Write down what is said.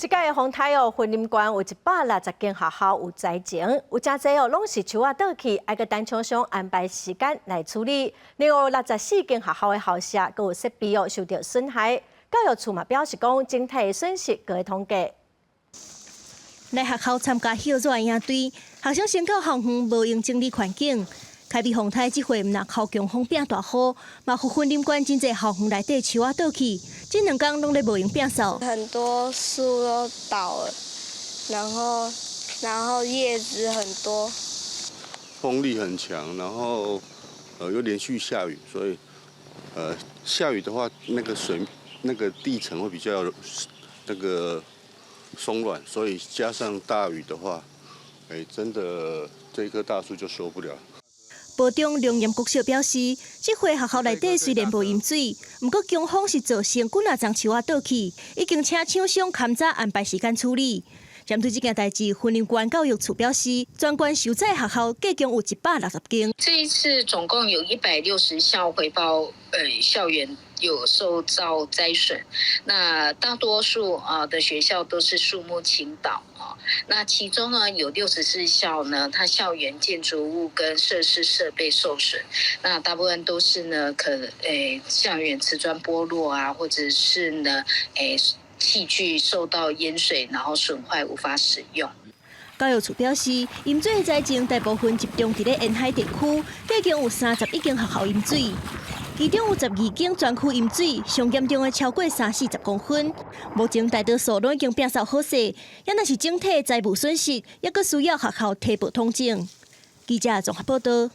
這擺的風颱哦，雲林縣有160間學校有災情，有誠濟哦，攏是樹仔倒去，愛閣等廠商安排時間來處理。另外64間學校的校舍閣有設備哦受到損害，教育處嘛表示講，整體的損失閣咧統計。來學校參加歇熱營隊，學生先到校園無閒整理環境。開比風颱這回毋但靠強風變大雨，嘛予雲林縣真濟校園內底樹仔倒去，這兩工攏咧無閒摒掃。很多樹都倒了，然後葉子很多。風力很強，然後又連續下雨，所以下雨的話，那個水那個地層會比較那個鬆軟，所以加上大雨的話，哎，真的這棵大樹就受不了。埔中龍岩國小表示，這回學校內底雖然無淹水，毋過強風是造成幾若叢樹仔倒去，已經請廠商勘早安排時間處理。針對這件代誌，雲林縣教育處表示，全縣受災學校計共有160間。這一次總共有160校回報，校園有受到災損，那大多數啊的學校都是樹木傾倒啊，那其中呢有64校呢，它校園建築物跟設施設備受損，那大部分都是呢可校園瓷磚剝落啊，或者是呢器具受到淹水，然後損壞無法使用。教育處表示，淹水的災情大部分集中佇咧沿海地區，計共有31間學校淹水，其中有12間全區淹水，上嚴重的超過三四十公分。目前大多數攏已經摒掃好勢，也若是整體財物損失，猶閣需要學校提報統整。記者綜合報道。